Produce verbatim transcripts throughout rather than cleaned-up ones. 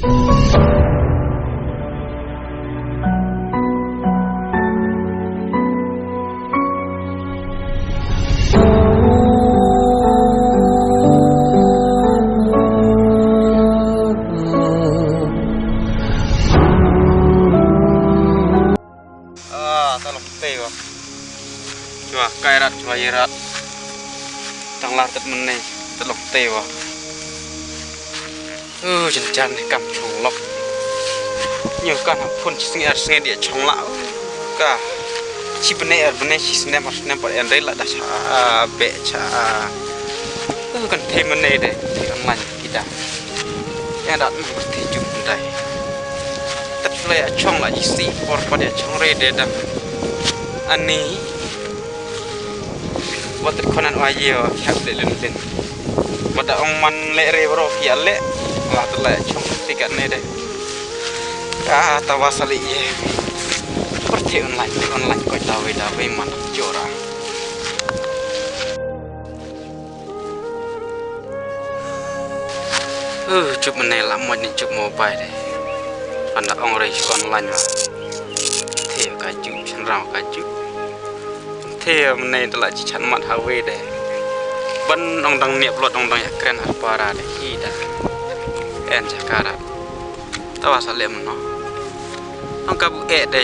Ah, ta long te wa. Chwa kai rat, chwa ye rat. Tang lar tet mynne, ta long te wa. Uh, jan jan ne kam chong lok. Nyu kan ha phun chi sngi ar sngi dia chong la. Ka. Chi bne ar bne chi snem ar snem par en re la da cha, ah, be cha. Uh, kan the mynne de. Kan man kita. Ïa dat nang kti juk ndai. Tat shlei a chong la isi por pat ïa chong re de dang. Ani. Wat rit khonan wa ye wa khap de lun lun. Wat da ong man le re bro ki ale. Wa tat la ïa chong ti kat ne de. Ka ta wa sali ye. Por te online online ko ta we da we man jora. Uh, chup mynne la moj ne chup mobile de. Panda ong rei kon lan wa. The ka chup, chen rau ka chup. The mynne da la chi chan mat ha we de. Ban ong dang niap lot ong dang ya kren ha para de hi da. En ja kara. Tawa sa lem no. Ang ka bu e de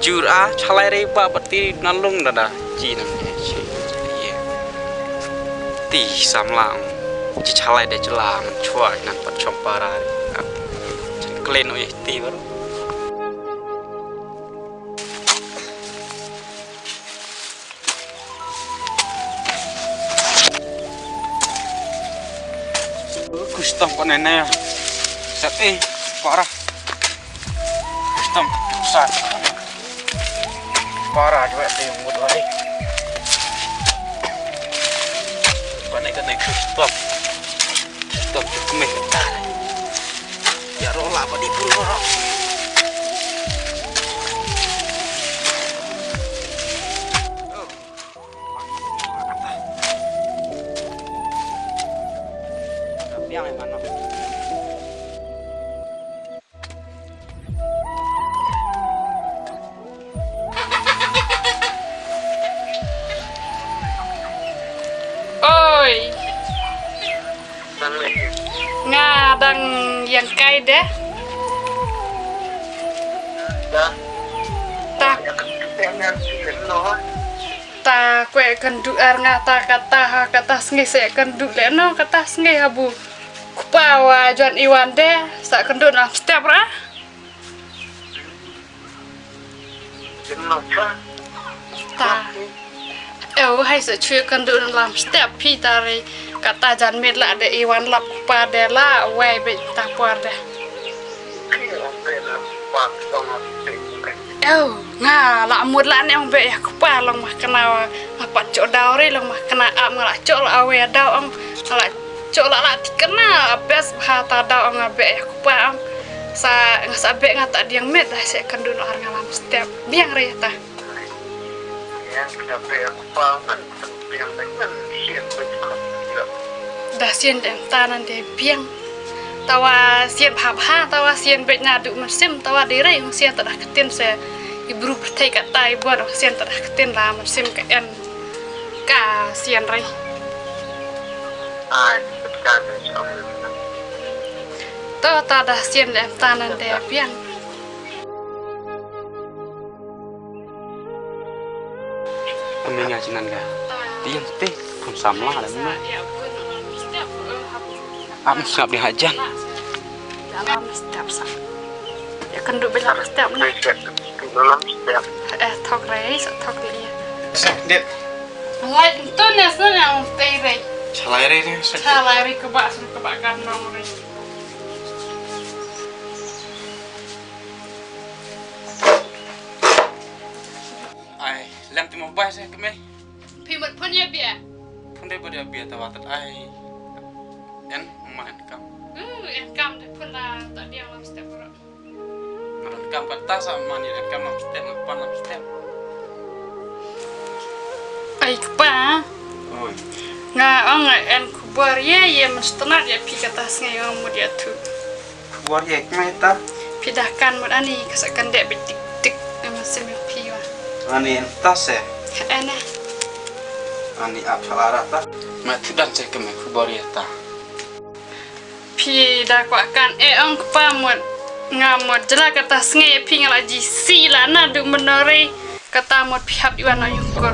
jur a chalai re ba pati nalung dada. Ji nang e chi. Ye. Ti samlang. Ji chalai de jela man chwa nan pat chong para. Klen o ye ti baru. Kustom ko nene. Sat eh para. Kustom sa. Para juga te mut wari. Pane kane kustom. Kustom kumi. Ya rola ba di pun rola. Oi. Nga dang ïeng kai de. Ta, ta kwah kynduh ar nga ta kata ha kata sngi sa kynduh leh noh kata sngi ha bu kpa wa John Iwan de sa kynduh na step ra. Ta. Eu hai sa chui kynduh na lam step phi ta re kata jan met la de Iwan lap kpa de la wai be ta por de. Eu nga la mut la ne ong be ya kpa long ma kena wa nga pat cho daw re long ma kena ap nga la cho la awe daw ong nga la cho la la ti kena bes bha ta daw ong nga be ya kpa ong sa nga sa be nga ta diang met da se kynduh no ar nga lam step biang re ta. Da sien de ta nan de biang. Tawa sien bha bha, tawa sien bej na du mynsiem, tawa de rei hong sien ta da ktin se. I bru pyrthei ka ta i buan hong sien ta da ktin la mynsiem ka en. Ka sien rei. Ai, ka ta. To ta da sien de ta nan de biang. Kami nga chinan ka. Tiang te pun samla le mna. Am sngap di hajan. Dalam step sa. Ya kan duk bilang step na. Eh thok rei sa thok ni. Sa dit. Lai tu nes na yang tei rei. Chalai rei ni. Chalai rei kebak sun kebak kan nong rei. Ai, lem ti mobile se kemei. Phi mut phone ïa bia. Phone dei ba dei bia ta watat ai. En ma en kam. Uh, en kam de phone la ta dia lam step ro. Ngan en kam pat ta sa man en kam lam step ngan pan lam step. Ai kpa. Oi. Nga ong en khubor ye ye mesti nak ye phi kata sngi ong mut ya tu. Bor ye kmai ta. Phi da kan mut ani ka sa kan dek bit tik tik. Em sim phi wa. Ani ta se. Ene. Ani ap salara ta. Ma tu dan se kmai ku bor ye ta. Phi da kwah kan e ong kpa mut nga mut jela kata sngi phi nga la ji si la na du menori kata mut phi hap iwan na yukur.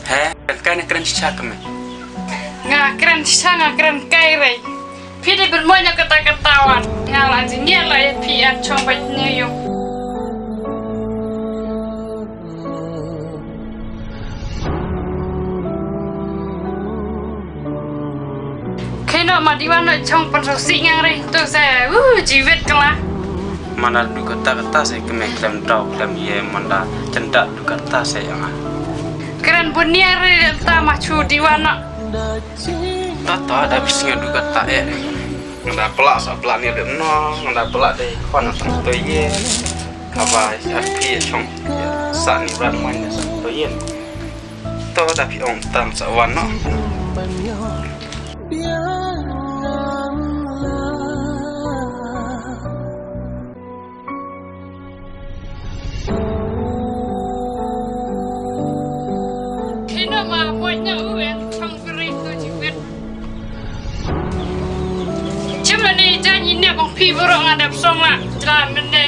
He, kan kai na kren shisha kmai. Nga kren shisha nga kren kai rei. Phi de bermoy na kata kata wan. Nga la ji nge la e phi an chong bai ni yung. Kheno ma diwan no chong pan so si ngang re tu se u jiwet kala. Mana du kata kata se kmai klem tau klem ye manda chendat du kata se yang. Keren bunia re ta ma chu diwan no. Ta ta da bisnya du kata e. Manda pelak sa pelak ni de no manda pelak de kwan sa to ye. Kaba ya pi chong sa ni rat man sa to ye. To da phi ong tang sa wan no. Kino ma mo nya u en chang kri tu jiwet. Chim la ni jan yin ne bang phi boro nga dap song la jlan mende.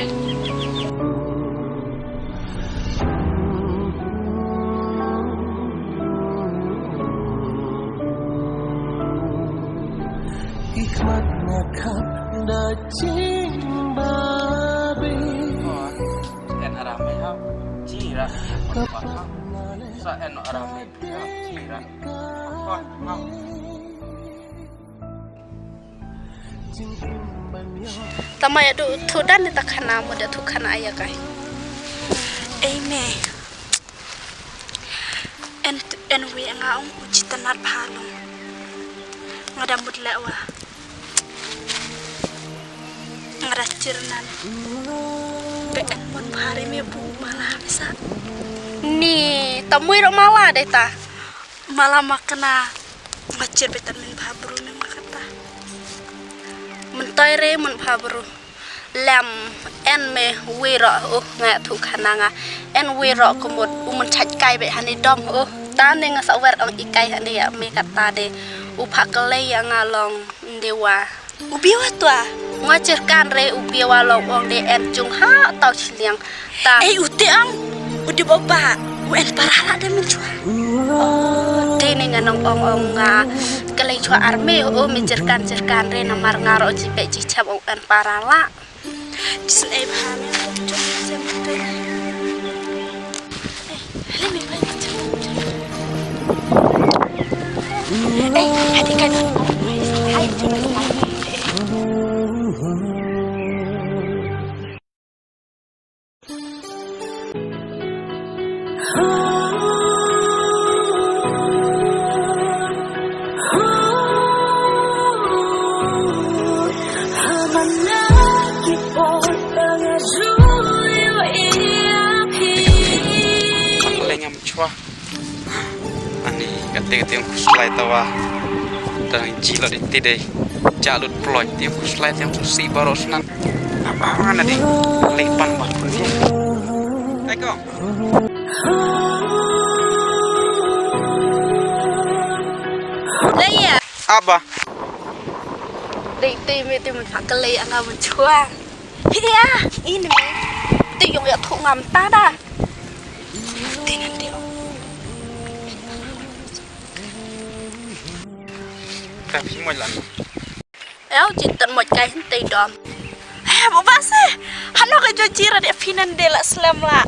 Hikmat na khap da ching babi. En arame ha. Chira. Sa en arame ha. Chira. Kon ha. Tama ya du thu dan ni ta khana mo da thu khana aya kai. Ei me. En en wi nga ong u chitanat phalung. Nga da mut le wa. Nga da chirnan. Be en mon phare me bu mala me sa. Ni tamui ro mala de ta. Mala makna. Nga chir betan min bha bru ne ma kata. Mentai re men bha bru. Lem en me wiro uh nga thu khana nga. En wiro kumut u men chait kai be hani dom uh. Ta ne nga sa wer ong ikai hani ya me kata de. U pha kelei ya nga long ndewa. U biwa tua. Nga chir kan re u biwa long ong de en jung ha tau chiliang. Ta. Ei u te ang. U di baba. U en parala de min chua. Oh, de ne nga nong ong ong nga. Kelei chua arme o mi chir kan chir kan re namar nga ro chi pe chi chap ong en parala. Jisn ei bha me ong chung sem te. Ei, hele me pai chap. Ei, hadi kan. Hai, chung. Ani kate kate ong khuslai tawa. Tang ji la di ti dei. Ja lut ploj ti ong khuslai ti ong si baro snan. Apa mana di? Lepan ba kun ni. Ai kong. Laya. Apa? Dei ti me ti mun fa kelei anga mun chua. Phi dia, ini me. Ti yong ya thu ngam ta da. Ti nan ti. Ka phi mo lan. Ew, jin tan mo kai hin tei dom. Eh, bu ba se. Hano ka jo jira de phi nan de la slem la.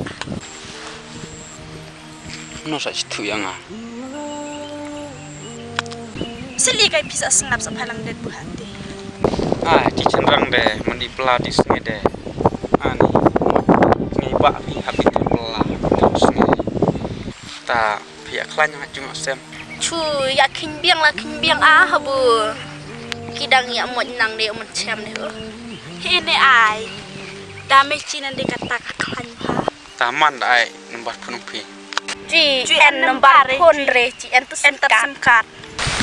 No sa chi thu yang a. Sili kai pisa sngap sa phalang det bu hati. Ai, ti chenrang de, mandi pla ti sngi de. Ani, ngi ba pi hap ti pla ti sngi. Ta pia klan yang chung sem. Chu ya khing biang la khing biang a habu. Kidang ya mo nang de mo chem de. He ne ai. Da me chi nan de kata ka klan ha. Taman da ai number phone phi. Chi en number phone re chi en tu sim card.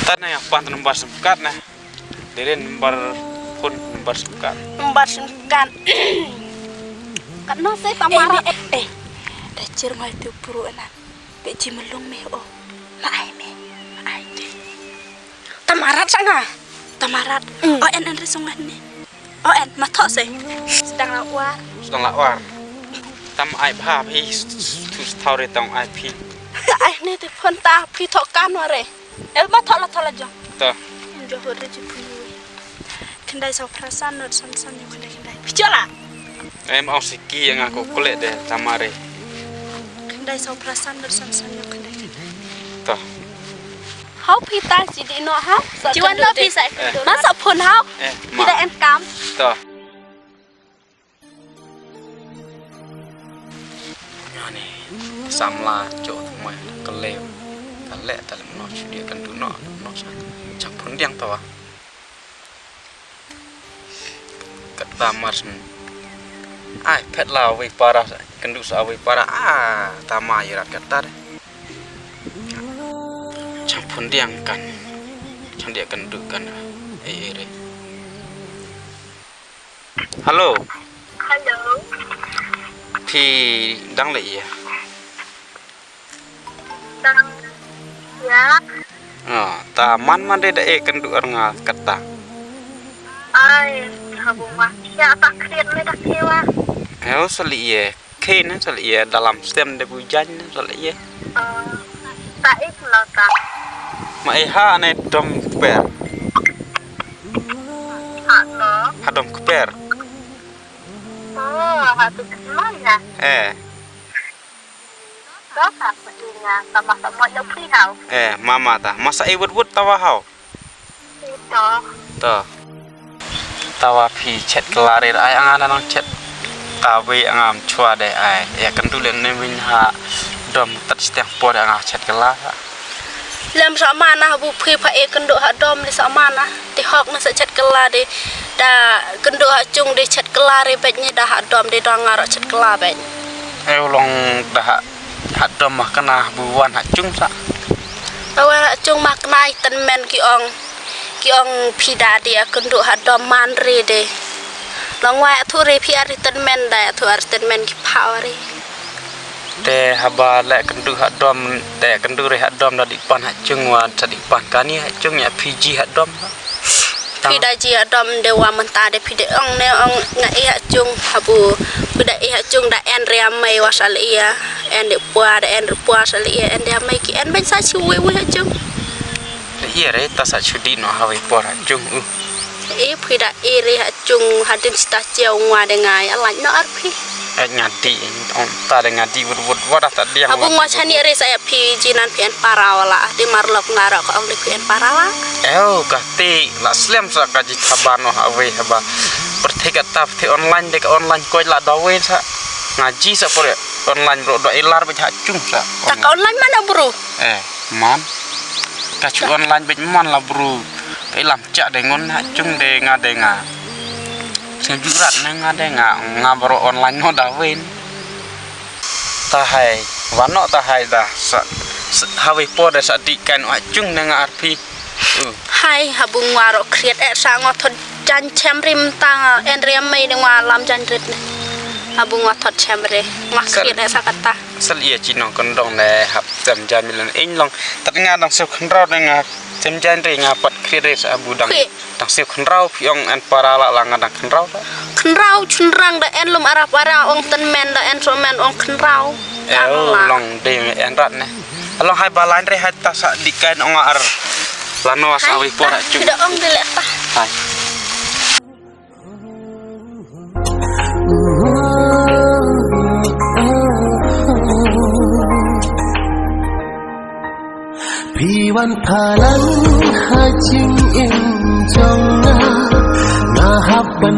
Tan na ya pan number sim card na. Dere number phone Bat sngewkat. Bat sngewkat. Katno se tamarat. Eh, eh, eh. Da jir ngai tu puru anan. Be ji melung me o. Na ai me. Ai de. Tamarat sa nga. Tamarat. Mm. O en en resong ne. O en ma tho se. Sedang la war. Sedang la war. Tam ai bha phi tu thau re tong ai phi. Ta ai ne te phone ta phi tho kan ware. El ma tho la tho la jong. Ta. Jong ho re ji phi. Khyndai saw phra san not san san jong khyndai khyndai. Phi chola. Em ong siki nga ko kule de tamare. Khyndai saw phra san not san san jong khyndai khyndai. Ta. Hau phi ta ji di no ha. Ji wan no phi sa. Eh. Ma sa phone hau. Eh, ma. Phi da en kam. Ta. Ani samla jo mai kelew. Ta le ta le no chu dia kan du no no sa. Chak phone diang ta wa. Kata mar sen. Ai phet la wei para sa. Kan du sa wei para. Ah, tama irat kata de. Chak phone diang kan. Chak dia kan du kan. Eh, eh, re. Hello. Hello. Phi dang leh ïa? Dang ïa. Oh, ta man man de da e kan du ar nga kata. Ai, habu ma. Ya ta kriat me da kewa. Yo sali ye. Khe ne sali ye dalam stem de bu jan ne sali ye. Oh, ta ik lo ta. Ma e ha ne dom per. Ano? Hadom kper. Oh, hatu kemana? Eh. Dosa pedina sama sama yang free hau. Eh, mama ta. Masa e wut wut tawa hau. Ito. To. Tawa phi chet kelare ai anga na nang chet. Tawi anga mchwa de ai. Ya kendulen ne win ha dom tat setiang por anga chet kelare. Lem sa mana bu phi pha e kynduh ha dom de sa mana. Ti hok na sa chet kela de da kynduh ha chung de chet kela re bet ni da ha dom de da ngar chet kela bet. Eu long da ha ha dom mah kena bu wan ha chung sa. Awan ha chung mah kena i ten men ki ong ki ong phi da de kynduh ha dom man re de. Long wai athu re phi ar i ten men da athu ar i ten men ki pha re. Te haba leh kynduh ha dom, te kynduh re ha dom da dih pan ha chung wa, da dih pan kani ha chung ya phi ji ha dom. Phi da ji ha dom de wa mynta de phi de ong ne ong nga e ha chung habu. Phi da e ha chung da en re amai wa sa le ya. En de pua da en re pua sa le ya en de amai ki en ben sa chu wi wi ha chung. Iya re ta sa chu di no ha wi por ha chung u. E phi da e re ha chung hadin sta chiaw ngwa de ngai alai no ar phi. Eh, nga di ong ta de nga di wut wut wut ta diang. Abu ngwa chani re sa ya phi jinan phi en para wala ti mar lok nga ro ko ong de phi en para wa. Eu ka ti la slem sa ka ji thaban no ha we haba. Perthi ka ta ti online de ka online ko la da we sa. Nga ji sa por online bro do ilar be ha chung sa. Ta ka online mana bro? Eh, man. Ka chu online be man la bro. Ilam cha de ngon ha chung de nga de nga. Sing jurat na nga de nga nga bro online no da wen. Ta hai, wano ta hai da sa ha wei por de sa di kan wa chung ne nga arpi. Hai habu ngwa ro kriat e sa ngo thot jan chem rim ta en riam mai de ngwa lam jan rit ne. Habu ngwa thot chem re ngwa kriat e sa kata. Sel ia chi nong kendong ne hap tem jan milen in long tat nga dang suk kendrong ne nga tem jan re nga pat kriat re sa habu dang. Dang siu khynraw phi ong en para la la nga dang khynraw da. Khynraw chynrang da en lum arap arang ong ten men da en so men ong khynraw. Eh, long de en rat ne. Long hai ba lain re hai ta sa di kain ong ar. Lano sa wi por chu. Da ong de le ta. Hai. Phi wan phalang ha jingim jong nga, nga hap ban